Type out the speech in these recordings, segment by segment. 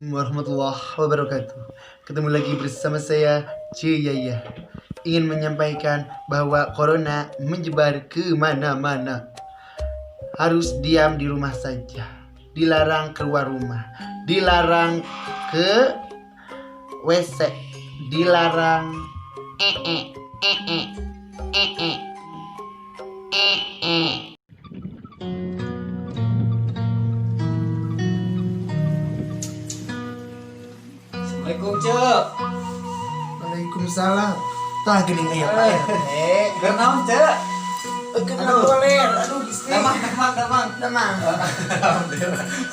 Warahmatullahi wabarakatuh. Ketemu lagi bersama saya Ciyaya. Ingin menyampaikan bahwa corona menyebar ke mana-mana. Harus diam di rumah saja. Dilarang keluar rumah. Dilarang ke WC. Dilarang eh eh eh eh eh eh eh eh. Assalamualaikum, Cek. Waalaikumsalam. Tah, geuning aya Pak RT. Keur naon, Cek? Kena goler. Aduh, Gusti. Damang, damang, damang. Damang.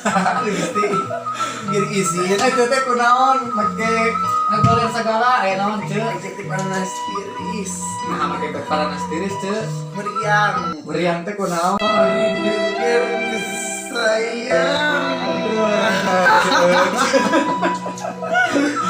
Aduh, Gusti. Biar izin. Eh, teh kunaon make ngagoler segala, aya naon, Cek? Cek panas tiris. Nah, make bet paranas tiris, Cek. Meriang. Meriang teh kunaon? Merindukan sayang.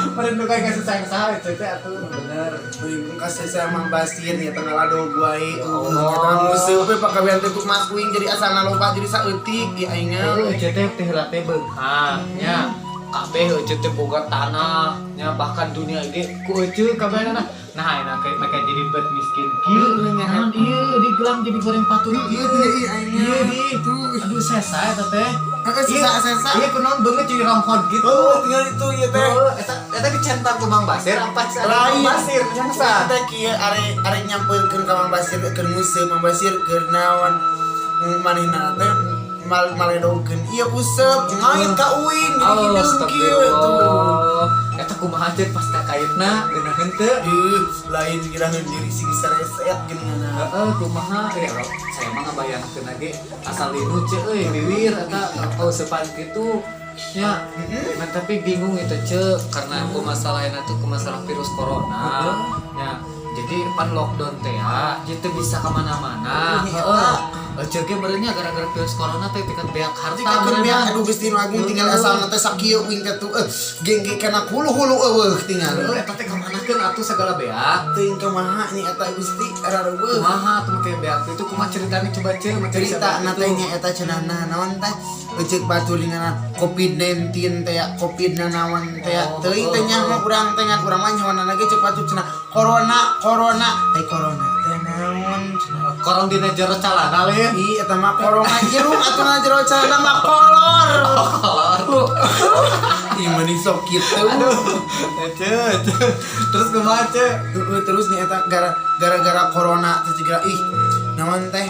Merindukan kasih sayang saha, Cek, teh atuh bener. Merindukan kasih sayang Mang Basir ya tengah lado guai. Ya Oh, Allah. nyata musuh we pakawian teh mas kuing jadi asal loba jadi saeutik di aing. Aduh, Cek teh teh heula teh beunghar nya. Kabeh Ece teh boga tanah nya, bahkan dunia ge ku Ece kabehna. Nah, enak kayak mereka jadi bet miskin kieu. Nya. Naon ieu digelang jadi goreng patut. Iya, iya, iya, aing. Iya, di. Tuh. Aduh, sesa eta teh. Heeh, sesa sesa. Iya, kunaon beungeut jadi romhod gitu. Oh, tinggal itu ieu teh. Oh, eta eta dicentak ku Mang Basir apa sih? Lain. Mang Basir nyangsa. Teh kieu are are nyampeurkeun ka Mang Basir keur nguseup, Mang Basir keur naon manehna teh mal maledokeun ieu useup ngait ka uing jadi Oh, hideung kieu tuh. astagfirullah. Eta kumaha teh pas kakaitna geunaheun teu? Ih, lain giraheun diri sing sereset geuningan. Heeh, kumaha ya, saya mah ngabayangkeun lagi asal linu ce euy biwir eta kausepan kitu nya. Nah, tapi bingung itu, ce, karena aku masalahnya tuh ke masalah virus corona ya, jadi pan lockdown teh ya, jadi teu bisa kemana-mana. Heeh, ce ge meureunnya gara-gara virus corona teh tingkat beak harta. Jika keur beak meureunna. Aduh Gusti nu Agung, tinggal asalna teh sakieu uing teh tuh gengge kana hulu-hulu eueuh tinggal. Heeh, eta teh kamanakeun atuh segala beak? Teuing kumaha nya eta Gusti, rareueuh. Kumaha tuh make beak itu, kumaha ceritanya coba, ce, make Cerita beak na itu? Teh nya eta cenah naon teh eceuk batur dengan COVID-19 teh ya, COVID na naon teh ya. Oh, Teuing teh nyaho urang teh, ngan urang mah nyahoana lagi ceuk batur cenah corona, corona, eh corona teh naon cenah. Korong dina jero calana lain. Ih, eta mah corona jeruk atuh na jero calana mah kolor. Kolor. Ih, meni sok kitu. Aduh, ce, ce. Terus kumaha, ce? Heeh, terus nih eta gara-gara corona teh juga ih naon teh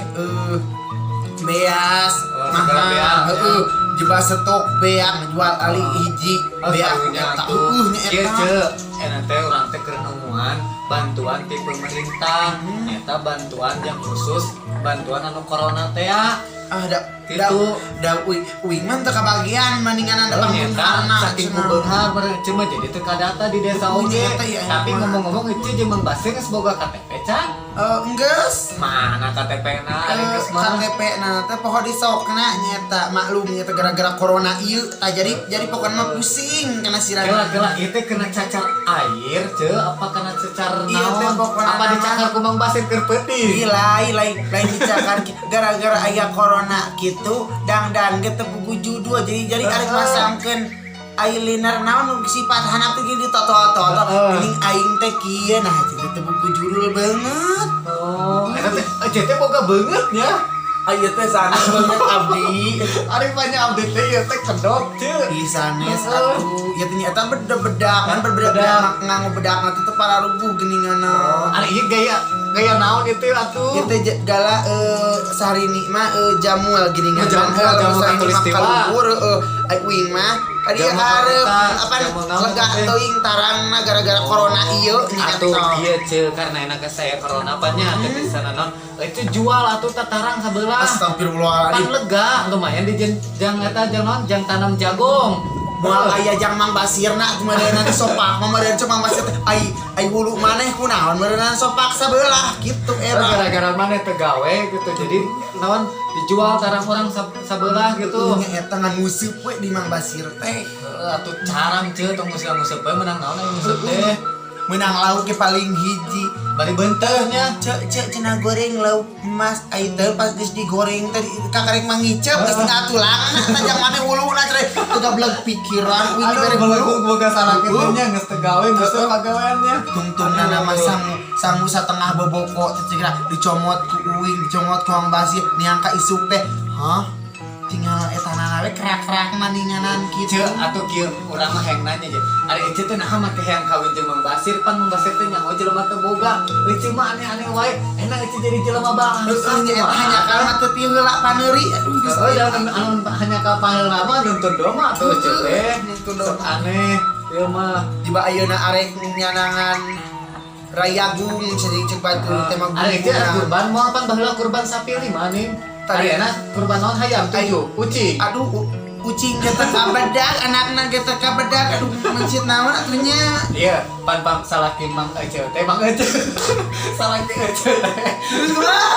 beas Oh, segala mahal. Beas, ya. Heeh, jebak stok beak jual ali hiji Oh, beak karunya eta tuh. heueuh nya Ieu, eta. ce, eta teh urang teh keur nungguan bantuan ti pemerintah. Eta bantuan yang khusus, bantuan anu corona teh ya. Ah, da Gitu. da da uing uing mah teu kabagian, mendingan ada Oh, nyata pangbeungharna saking ku beunghar bareng cuma jadi teu kadata di desa Oh, oge. nyata ya, Tapi emang. ngomong-ngomong itu jeung Mang Basir geus boga KTP can? Eh, enggeus. Mana KTP na ari geus mah? KTP nah teh poho disokna nyeta, maklum nyeta gara-gara corona ieu tah jadi pokoknya mah pusing kena Kela sirana. kela, itu kena cacar air, ce, apa kena cacar Iya, teh, naon? pokokna Apa nama. dicakar ku Mang Basir keur peuting? Ih, lain lain lain dicakar, gara-gara aya corona gitu dangdan ge teu pugu judul jadi arek masangkeun eyeliner naon nu sifat handap teh gini toto-toto geuning aing teh kieu, nah jadi teu pugu judul banget. Oh, eta teh ece teh boga beungeut nya. Aya teh sanes banget abdi. Ari banyak abdi teh ieu teh kedot, ce. Ih, sanes Heeh. atuh ya teh eta bedak kan bedak nganggo bedak teh teu pararuguh geuninganna. Ari ieu gaya gaya naon itu atuh? Kita gala sehari ini mah jamul gini. Oh, jamul, kan jamul sehari ini mah katulistiwa. kaluhur ai uing mah adi Jamul hareup eta, apa jamul naon lega teh? teuing tarangna gara-gara corona ieu nya. Atuh Eta. ieu, ce, karena enak saya corona apanya teh bisa naon itu jual atuh tatarang sabelah. Astagfirullahaladzim. Pan lega lumayan di jang eta jang naon jang tanam jagung. Moal aya jang Mang Basirna meureunna di sopak mah meureun cuma Mang Basir teh ai ai hulu maneh kunaon meureunna sopak sabelah gitu era. Gara-gara mana teu gawe gitu, jadi naon dijual tarang orang sabelah gitu. Nya eta ngan nguseup we di Mang Basir teh. Heeh, atuh carang, ce, tong nguseup nguseup we menang naon aya nguseup teh. Menang lauk ge paling hiji. Bari benteuhnya. Cek cek cenah goreng lauk emas ai teh pas geus digoreng teh kakarek mangicep geus tinggal tulangna tajang maneh wuluna cenah teu gableg pikiran uing Aduh, dibere belegug wulu. Boga salah kitu nya, geus teu gawe, geus teu pagaweannya. Tungtungna nama sangu sangu satengah boboko teh cekira dicomot ku uing, dicomot ku Mang Basir, niangka isuk teh hah tinggal eta we kerak-kerak maninganan kitu. Ceu, atuh kieu urang mah hayang nanya je. Ari Ece teh naha make hayang kawin jeung Mang Basir? Pan Mang Basir teh nyaho jelema teu boga. Ece mah aneh-aneh wae. Enak Ece jadi jelema bangsa. Heeh, nya eta hanya kalma teu ti heula paneuri, aduh geus. Heeh, jangan anu hanya ka paheula mah nuntun doma atuh Ece teh. Nuntun doma. Sok aneh ieu mah. Tiba ayeuna arek nyanangan rayagung cek cek batur teh mah. Ari Ece kurban moal? Pan baheula kurban sapi lima nih. Tadi- Ari enak kurban naon, hayam tujuh, ucing? Aduh, ucing ge teu kabedag, anakna ge teu kabedag, aduh mencit naon atuh nya. Iya, pan pang salaki Mang Ece teh, Mang Ece. Salaki Ece teh. Terus kumaha?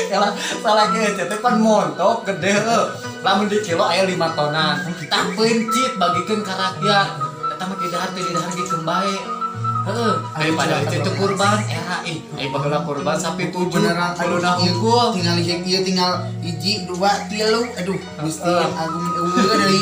Yalah, salaki Ece teh pan montok gede heuh. Lamun di kilo aya 5 tonan. Tah peuncit bagikeun ka rakyat. Eta mah didahar teh didahar ge bae. Heeh, daripada Ece teh kurban era ih, eh baheula kurban sapi tujuh, Beneran aduh kuluna ieu unggul. Tinggal ieu tinggal hiji dua tilu, aduh Gusti Heeh. yang agung, eueuh deui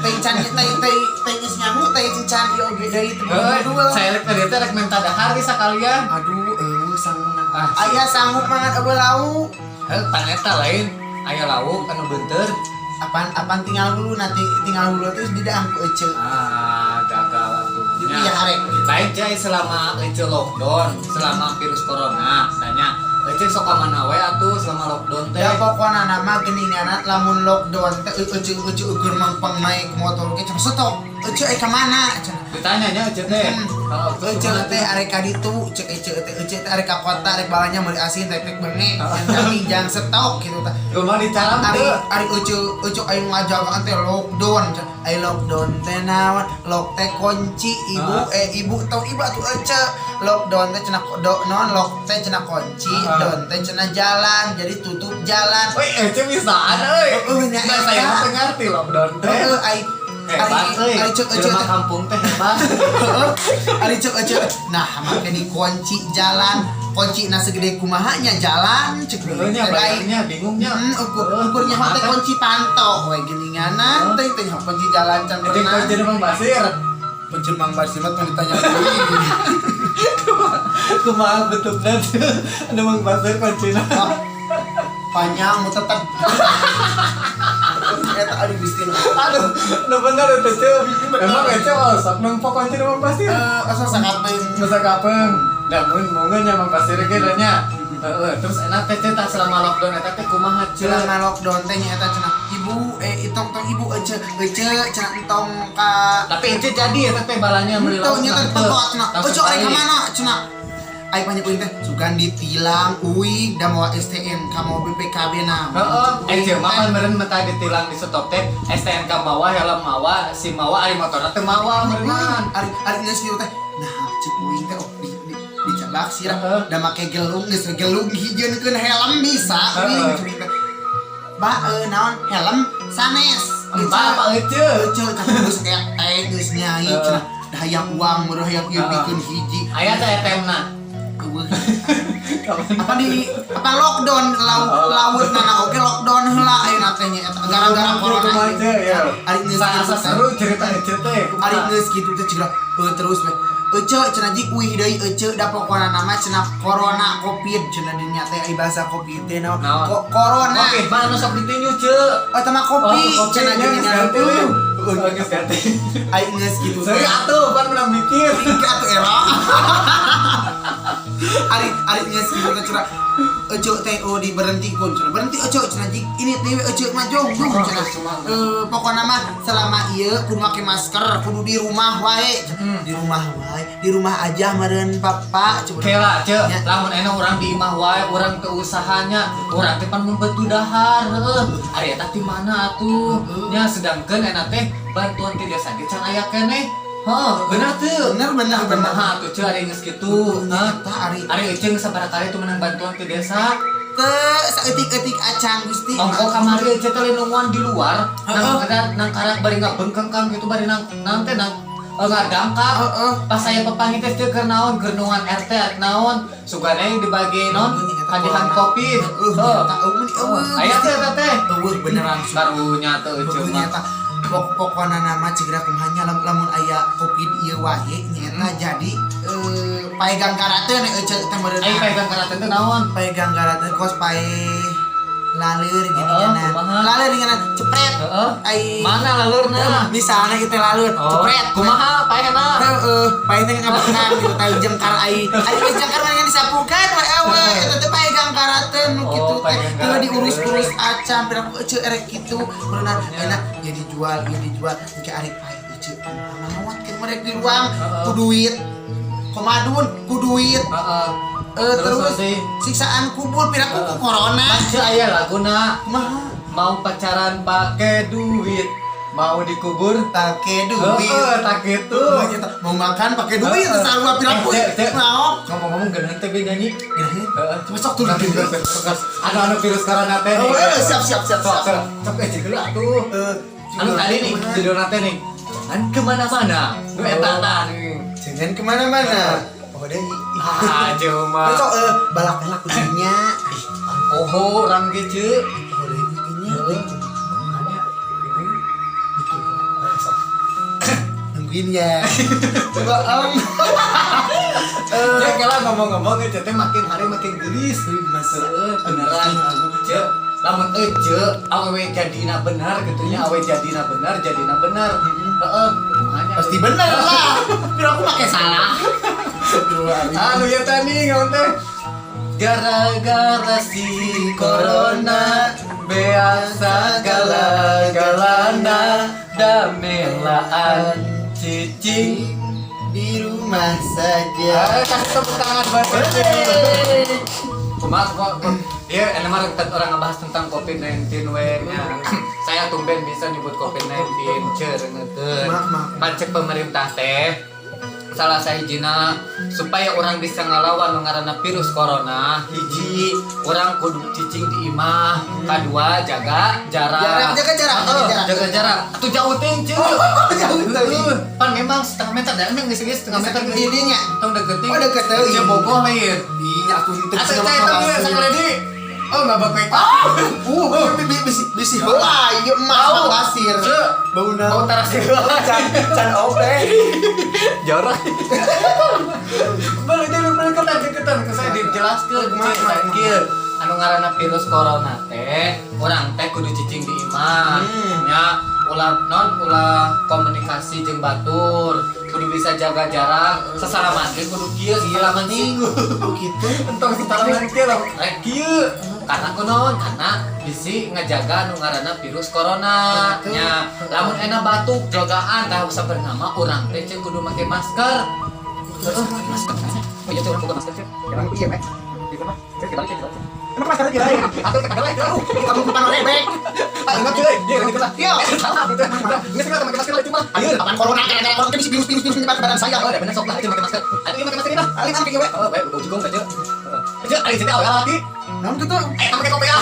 teh can teh teh teh geus nyangu teh can ieu oge deui teu Heeh, dua. Saya rek tadi teh rek minta dahar di sakalian. Aduh eueuh sanguna. Ah, aya sanggup mangan eueuh lauk. Heuh, pan eta lain aya lauk anu beunteur. Apaan apaan tinggal hulu nanti tinggal hulu terus didaang ku ece. Ah, gagal atuh. Jadi ya arek. Lain Jai, selama Ece lockdown, selama virus corona, tanya Ece sok ka mana we atuh selama lockdown teh? Ya pokokna nama geuninganna lamun lockdown teh ece ece ukur mangpang naik motor ge cenah stop. Ece eh ka mana cenah. Ditanya nya Ece teh. Hmm. Kalau terus Ece kemana teh tuh? arek ka ditu cek ece teh, ece teh arek ka kota arek balanya meuli asin tek tek bengi tapi jangan stok gitu tah. Kumaha dicaram Ari teu? ari ece ece aing ngajagaan teh lockdown cenah. Ai lockdown teh naon? Lock teh kunci ibu. Ah. Eh ibu tau ibu atuh ece lockdown teh cenah do non lock teh cenah kunci, Ah. down teh cenah jalan, jadi tutup jalan. Woi, Ece bisaan euy. Heeh, nya Nah, saya eta. mah teu ngarti lockdown teh. Heeh, ai Hebat euy. ari cek ece Jelema teh kampung teh hebat. heeh, ari cek ece nah make dikunci jalan, kunci na segede kumaha nya jalan cek. Heeh nya Ai bayarnya bingungnya. Ukur ukurnya teh kunci panto we geuninganan teh teh kunci jalan can Ece pernah. kunci Mang Basir. Kunci Mang Basir mah tong ditanya deui. Kumaha bentukna tuh? Anu Mang Basir kuncina. Ah, panjang mu tetep eta, aduh Gusti nu. Aduh, nu bener itu Ce. Emang Ece osok nang kunci Mang Basir? Eh, asa sakapeung. Masa kapan? Da mun mun nya Mang Basir ge da nya. Heeh, terus enak teh teh selama lockdown eta teh kumaha Ce? Selama lockdown teh nya eta cenah ibu eh itong tong ibu ece ece cenah entong ka Tapi Ece jadi eta teh balanya meuli entong nya teh pokok cenah Langsung ece arek ka balik. mana cenah. Ai banyak uing teh sugan ditilang uing da mawa STNK mau BPKB nah. Heeh, Ece mah kan meureun meta ditilang di stop teh STNK mawa, helm mawa, SIM mawa, ari motorna teh mawa meureun. Ari ari geus kieu teh nah cek uing teh oh di di dicabak sirah da make gelung geus gelung hijeunkeun helm bisa uing cek uing teh ba naon helm sanes. Empat apa Ece? Ece cek geus ete geus nyai cenah da hayang uang meureun hayang ieu pikeun hiji. Aya teh ATM-na. Eueuh. Apa di apa lockdown laut laut nana oge lockdown heula ayeuna teh nya eta gara-gara corona. Kumaha Ece ya? Ari geus Asa kitu teh. seru cerita Ece teh. Kumaha? Ari geus kitu teh cigera heuh terus we ece cenah jik uih deui ece da pokona nama cenah corona covid cenah dinya teh ai bahasa covid teh naon? Naon? Corona. Oke, mana nu sok ditinju Ce? Oh eta mah kopi cenah nya geus geuningan. ganti we. Heuh, Oh, geus ganti. ai geus kitu teh. Sorry atuh, pan menang mikir. Tinggi atuh era. Ari ari geus kitu teh cenah ece teh oh diberhentikeun cenah. Berhenti ece cenah jik ini teh ece mah jong jong cenah. Eh pokona mah selama ieu kudu make masker, kudu di rumah wae. Di rumah wae, di rumah aja meureun papa coba. Kela, Ce, Ya. lamun enak urang di imah wae, urang teu usahanya, urang teh pan membantu dahar, heuh. Ari eta ti mana atuh? Nya sedangkeun enak teh bantuan ti desa ge can aya keneh. Heuh, bener teu? Bener bener bener. Kumaha atuh Ce ari geus kitu? Hah? Eta ari Ari Ece geus sabaraha kali tuh menang bantuan ti desa? Teu saeutik-eutik acan Gusti. Ongko kamari Ece teh nungguan di luar, nang Heeh. nang karak bari ngabengkeng kang gitu bari nang nang teh nang Ngadangkak. Pas saya papanggih teh teu keur naon, keur nungan RT naon, sugane dibagi non hadihan Covid. Heeh, Heuh. eta eueuh eueuh. Aya teh eta teh. Eueuh beneran. Karunya teh eueuh Eueuh mah. nyata. Pokokna nama cegera kumaha nya lamun aya Covid ieu wae nyata jadi paegang karate nih ece teh meureun. Ai paegang karate teh naon? Paegang karate kos pae laleur gini Heeh, kan. Kumaha? Laleur gini cepret. Heeh. Ai Mana lalurna? Misalnya kita laleur Oh, cepret. Kumaha paehna? Heeh, pae teh ngabekan gitu teh jengkar ai. Ai geus jengkar mah disapukan we awe eta teh paegang karate nu Oh, kitu teh. paegang Teu karate. diurus-urus acan piraku ece erek kitu. Beunang enak ya dijual, ya dijual engke arek pae ece maot ke mereka di ruang ku duit. Komadun ku duit. Heeh. Eh, Terus terus nanti? siksaan kubur piraku ku corona. Pan aya laguna. Kumaha? Mau pacaran pakai duit, mau dikubur Pakai duit. Heeh, tak gitu. Mau makan pakai duit Heeh. sarua piraku. Eh, cek, cek. Mau. Ngomong-ngomong geunah teh be nyanyi. Geunah. Heeh. Coba sok turun. Anu anu virus corona teh nih. Oh, eh, siap siap siap Sok, siap. sok, sok eh jeung heula atuh. Eh, Anu tadi nih, judulna teh nih. Jangan kemana-mana. Nu eta tah nih. Jangan kemana-mana. Oh, deh. Ah, cuma. Sok balap heula kudunya. Oh, orang ge ceu. Oh, deui kudunya. Heeh. Sok. Nungguin ya. Coba om. Eh, kalau ngomong-ngomong ge teh makin hari makin geulis. Mas. Heeh, beneran. Ceu, lamun euy awewe jadina bener gitu nya, awe jadina bener, jadina bener. Heeh, kumahanya? Pasti bener lah. Pero aku pakai salah. Anu ya tadi ngomong teh. Gara-gara si corona beak segala-galana damelaan cicing di rumah saja. Eh, kasih tepuk tangan buat Cece. Kumaha kok iya, ini mah orang ngebahas tentang COVID-19 we nya. Saya tumben bisa nyebut COVID-19 cer ngekeun. Maaf, maaf. Pancek pemerintah teh salah sahijina supaya orang bisa ngalawan nu ngaranna virus corona, hiji, orang kudu cicing di imah, kadua jaga jarak. Jarak, jaga jarak, jaga Heeh, jarak. Jaga jarak atuh jauh teuing ceu. Jauh teuing. Heeh, pan memang setengah meter dan emang geus setengah meter. Ininya. Tong deketin. Oh, deket teuing. Ceu bogoh lain. Iya, aku itu Atuh cai tong ieu sakali di. Oh, nggak bakal. Bisi bisi heula ieu emas Bau. pasir. Ceu. Bau Bau tarasi heula. Can can ope. Jorok. Balik dulu balik ketan ketan ke saya dijelaskeun. Kumaha, Ceu, kumaha, kieu. Anu ngaranna virus corona teh, urang teh kudu cicing di imah. Nya ulah non ulah komunikasi jeung batur, kudu bisa jaga jarak, sesalaman ge kudu kieu, sesalaman siku. Gitu. Entong sesalaman kieu lah, rek kieu. Karena kunaon? Karena bisi ngejaga nu ngaranna virus corona. Nya, lamun enak batuk jagaan tah sabenerna mah urang teh ceu kudu make masker. Heeh, masker. Oh iya, ceu, urang boga masker, ceu. Iya, Pak. Gitu mah. Ceu, kita ceu, kita ceu. Emang masker kira ya? Atau kita jauh. Kamu bukan rebek. Ah, ingat cuy. Iya, gitu lah. Iya. Salah gitu. Ini sih pakai masker lah cuma. Ayo, apaan corona gara-gara corona bisi virus virus virus menyebar ke badan saya. Oh, bener sok lah, cuma pakai masker. Ayo pakai masker ini lah. Alim am kieu we. Oh, baik, ujung aja. Aja, ayo jadi awal lagi. Naon kitu? Eh, pakai kopiah.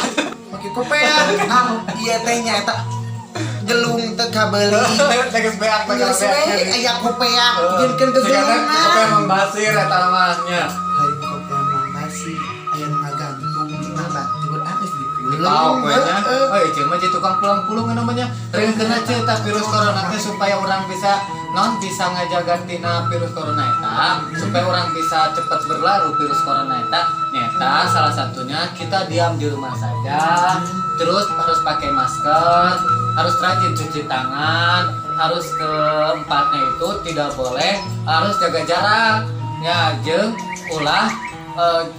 Pakai kopiah. Ah, iya teh nya eta gelung teu kabeuli. Geus beak pakai Geus we aya kopiah, dijieunkeun ke gelungna. Kopiah membasir eta namanya. Lain kopiah membasir, aya nu ngagantung di mah batur ah geus dipulung. Tahu nya. Heeh. Oh, iya mah jadi tukang pulang-pulung namanya. Reun kena ceu tah virus corona teh supaya orang bisa non bisa ngajaga tina virus corona eta, supaya orang bisa cepat berlalu virus corona eta. Nyata salah satunya kita diam di rumah saja, terus harus pakai masker, harus rajin cuci tangan, harus keempatnya itu tidak boleh, harus jaga jarak. Ya, jeung ulah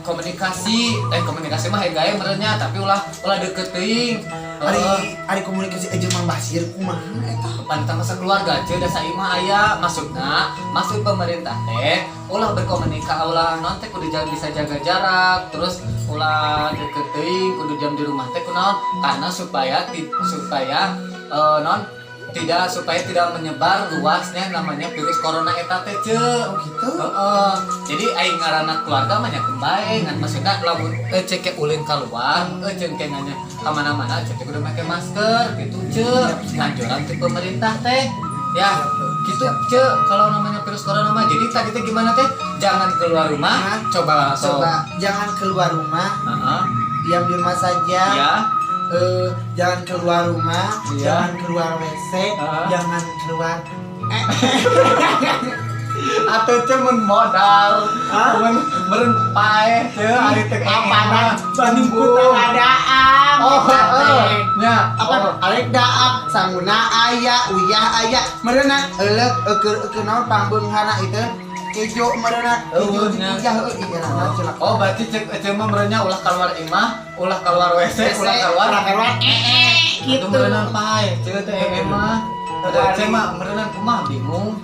komunikasi, komunikasi mah gae merenya, tapi ulah ulah deket teuing. Ari ari komunikasi aja Mang Basir kumaha eta? Panitah masa keluarga aja da saimah aya maksudna maksud pemerintah teh ulah berkomunikasi, ulah non teh kudu jaga, bisa jaga jarak, terus ulah deket teuing, kudu diam di rumah teh kunaon karena supaya supaya non tidak supaya tidak menyebar luasnya namanya virus corona eta teh ceu. Oh gitu. Heeh. Jadi aing ngaranna keluarga mah nya bae ngan maksudna lamun ece ke ulin keluar, ece ke nanya ka mana-mana, ece teh kudu make masker gitu ceu. Anjuran ti pemerintah teh. Ya. Gitu, Ce, kalau namanya virus corona mah. Jadi tadi teh gimana teh? Jangan keluar rumah. Hah? Coba langsung. Coba jangan keluar rumah, diam di rumah saja. Jangan keluar rumah, jangan keluar WC, jangan keluar Atau ce mun modal, Hah? mun meureun paeh ce ari teh. Apa nah banding ku daang. Oh, eta teh. heeh. Nya, Apa oh. arek daak sanguna aya, uyah aya, meureunan euleuk eukeun eukeun naon pangbeunghana itu kejo meureunan kejo. Eueuh, nya. Dipijah heueuh, iya nah celaka. Oh, berarti cek ece mah meureunnya ulah keluar imah, ulah keluar WC, ulah keluar ulah keluar gitu. Itu meureunna paeh, cek teh mah. Udah ece mah meureunna kumaha, bingung.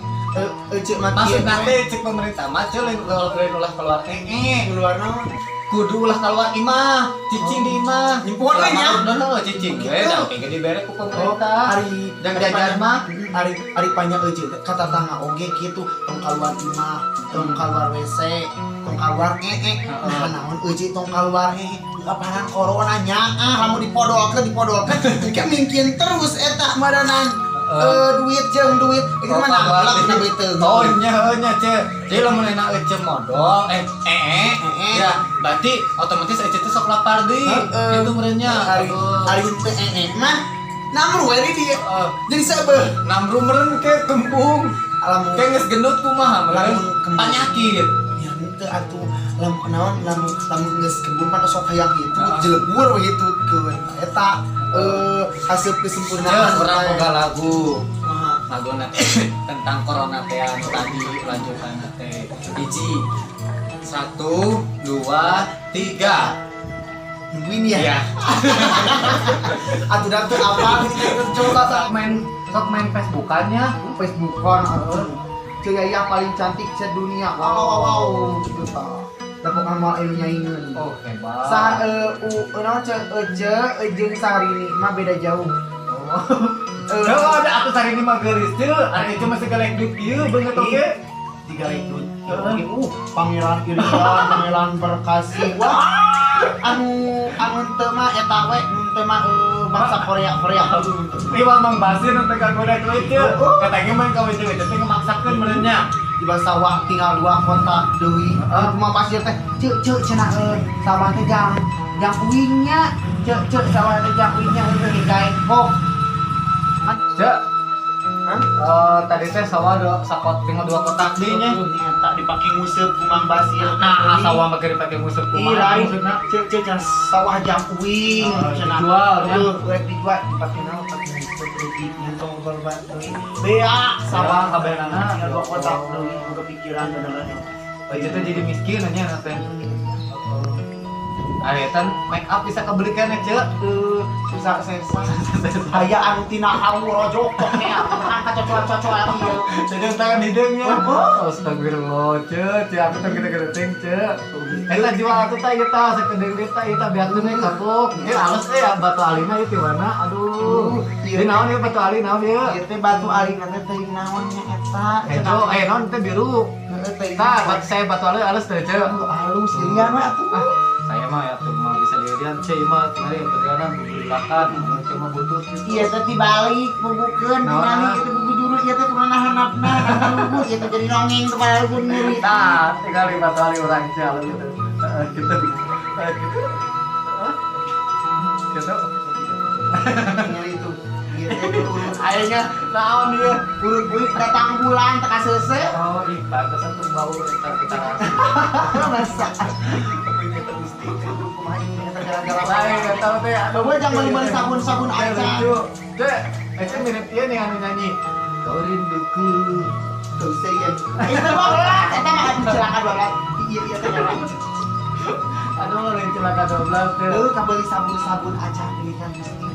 Cek mah Maksud kieu nanti cek pemerintah mah cek lain lain ulah keluar keluar naon? Kudu ulah keluar imah, cicing di imah. Nyimpuan we nya. No, no, cicing we, Gitu. dah kayak dibere ku pemerintah. Ari Dan jajan mah. Ari ari panjang euceut teh kata tangga oge kitu, tong keluar imah, tong keluar WC, tong keluar Nah, naon euceut tong keluar apanan corona nyaah, lamun dipodolkeun dipodolkeun engke mungkin terus eta meureunnan. Duit jeung duit itu mah nangklak na beuteung. Oh, nya heuh nya ce. Jadi lamun enak ece modal ya berarti otomatis ece teh sok lapar deui. Heeh. Itu meureunnya. Ari ari teu mah namru we di dieu. Jadi sabeeh. Namru meureun ke kembung. Lamun Kayak geus gendut kumaha meureun? Lamun kembung. Panyakit. Ya henteu atuh, lamun naon, lamun lamun geus kembung pan sok hayang gitu, jelebur we gitu keun eta hasil kesempurnaan. Ya, urang boga lagu. Kumaha? Lagu tentang corona teh anu tadi lanjutan teh. Hiji. Satu, dua, tiga. Nungguin ya. Iya. Atuh dah tuh apa coba. Sok main Facebookannya. Facebookan atuh. Cuy ya, paling cantik sedunia, wow wow wow gitu tah. Da pokona moal aya nyaingeun. Oh, hebat. Sa u naon ce ece jeung Sarini mah beda jauh. Oh. Oh, ada aku Sarini mah geulis teu, ari itu masih galek duit ieu beungeut oge. Tiga itu. Pangeran Irian, Pangeran Berkasi. Wah, anu anu teu mah eta we, nu teu mah bangsa Korea Korea. Ieu mah Mang Basir nu teh kagoda ku itu. Oh. Kata ge mah ka WC teh ngemaksakeun meureun nya. Di sawah tinggal dua kotak deui. Kumaha pasir teh ceuk ceuk cenah sawah teh jang jang uingnya. Ceuk ceuk sawah teh jang uingnya heueuh gae kok. Cek, Hah? Tadi teh sawah dua sakot tinggal dua kotak deui nya. Eta dipake nguseup ku Mang Basir. Nah, sawah mah keur dipake nguseup Ih, kumaha lain. Maksudna? Ceuk ceuk cenah sawah jang uing cenah. Dijual, ya. Heuh, rek dijual dipake naon, pake nguseup leutik nyentong korban teuing. Beak sawah kabehanana. Tinggal dua kotak deui, kepikiran beneran. Oh, itu teh jadi miskin nya nanti. Ari eta make up bisa kebeli kan ya, Cek? Susah sesa. Aya anu tina hawu rojok nya, kan kacocoan-cocoan ieu. Jadi tangan hidungnya. Oh. Astagfirullah, Cek. Cek, aku tuh gede-gede ting, Cek. Eta jual atuh tah ieu tah sakedeung deui tah ieu tah beak teh kapok. Ieu halus ya batu alina ieu ti mana? Aduh. Ieu. Ieu naon ieu batu ali naon ieu? Ieu teh batu alina teh teuing naon nya eta. Hejo, naon teh biru. Heeh, teuing. Tah, batu saya batu ali halus teh, Cek. Aduh, halus irian we atuh. Ah, saya mah ya tuh mah bisa dirian cek mah tinggal berianan bubulakan cek mah butuh gitu. Iya teh dibalik bubukeun Naon, ningali ah? ieu teh bubu juru ieu teh kumaha handapna lugu ieu teh jadi nongeng teh pada lugu nyuri. Tah, tinggal lima kali orang cek halus gitu. Heeh, gitu. Heeh, gitu. Heeh. Gitu. Ningali itu. Ieu teh urut Ayeuna naon ieu? Urut buik datang bulan teh kaseuse. Oh, ih pantes atuh bau eta kita. Masa. Tapi eta Gusti, aduh kumaha ini eta gara-gara Lain eta teh. Aduh. Bawa jangan beli-beli sabun-sabun Teh, aja. lucu. Teh, itu mirip ieu nih anu nyanyi. Kau rinduku. Tuh saya. Itu 12, eta mah aduh celaka 12. Iya iya teh nyala. Aduh, lain celaka 12 teh. Heuh, kabeli sabun-sabun aja ini kan Gusti.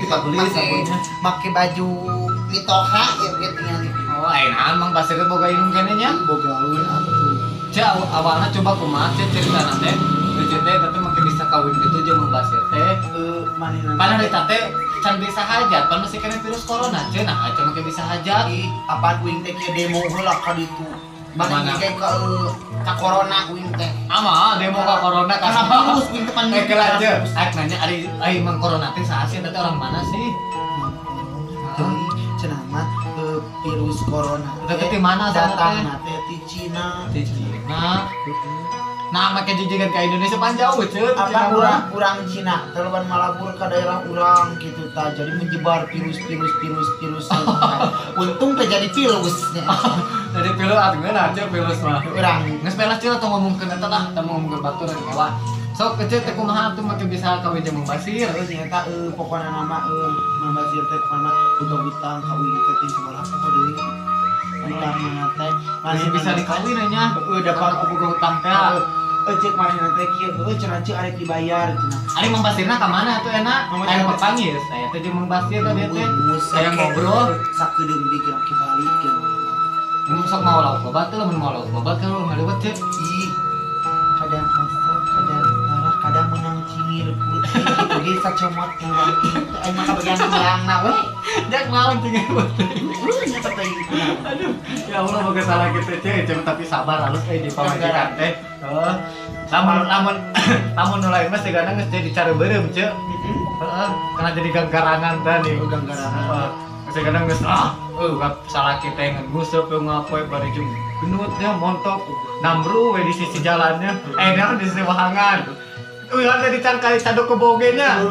Kabeli sabunnya. Make baju mitoha ya gitu tinggal. Oh, ayeuna Mang Basir teh boga indung keneh nya. Bogaun atuh. Cek awalnya coba kumaha cek cerita teh. Lucu teh tapi make bisa kawin gitu jeung Mang Basir teh. Manehna. Padahal eta teh can bisa hajat, pan masih kena virus corona cek nah aja make bisa hajat. Ih, apaan uing teh kieu demo heula ka ditu. Mana? Mana kayak ka corona uing teh. Ama demo ka corona ka Karena virus uing teh pan. Eh kela aja, aek nanya ari ari Mang corona teh saha sih eta teh orang mana sih? Jadi cenah mah Virus corona. Eta teh ti mana asalna teh? Datangna teh ti Cina. Di Cina. Nah, make jijigan ke Indonesia pan jauh, ce. Ti Apa Cina mah. Urang urang Cina terlalu malabur ke daerah urang gitu ta, jadi menyebar virus virus virus virus. Untung teh jadi virus. Jadi virus atuh ngeunah, ce, virus mah. Urang. Geus belas, ce, atau ngomongkeun eta lah, teu ngomongkeun batur mewah. Sok kecil teh kumaha atuh make bisa kawin jeung Mang Basir? Terus nyata pokokna nama Mang Basir teh pokokna boga hutang ka uing teh teh sabaraha pokok deui hutang mana teh. Masih bisa dikawin nya. Heeh, dapat. Karena boga hutang teh. Heeh, cek manehna teh kieu, heueuh cenah, ceuk arek dibayar cenah. Ari Mang Basirna ka mana atuh enak? Mang Aya Basir. Papanggih saya teh jeung Mang Basir tadi teh. Saya Saya ngobrol. Sakedeung dikira ke balik gitu. Mun sok mau lauk loba teh, lamun mau lauk loba teh lu ngaliwet, ce. Ih, kadang kesel, kadang marah, kadang menang cingir putih gitu ge sacomot uang itu aing mah kabagian menangna we. Jak naon cingir putih? Heuh, nya teh kunaon. Aduh, ya Allah, boga salah gitu, ce, ce, tapi sabar halus di pamajikan teh. Heeh. Lamun lamun lamun nu lain mah sigana geus jadi cara beureum, ce. Heeh, karena jadi ganggarangan tadi. Oh, ganggarangan. Heeh. Geus kadang geus ah, salah kita yang nguseup ngapoe bari jeung genutnya montok namru we di sisi jalannya. Eh, dia di sisi wahangan. Wih, ada di cangkali caduk kebogenya.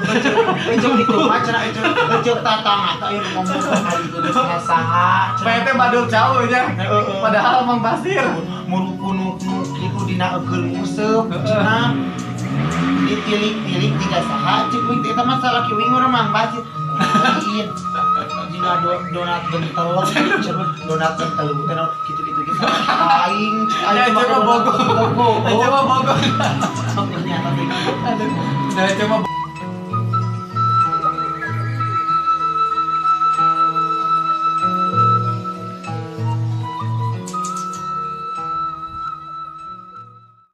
Ecek itu mah cenah ecek ecek tatangga teh ieu ngomong kali itu geus saha. PT badul jauh ya. Heeh. Padahal Mang Basir. Murukunuk gitu dina eukeul nguseup cenah ditilik-tilik tiga saha cek wing teh, eta mah salaki wing urang Mang Basir. Lain jika donat bentel cenah, donat bentel teh naon gitu-gitu gitu aing cek Ya, aing mah coba donat bogo. bentel. Ya, coba bogo. Ternyata teh gitu. Aduh, saya coba.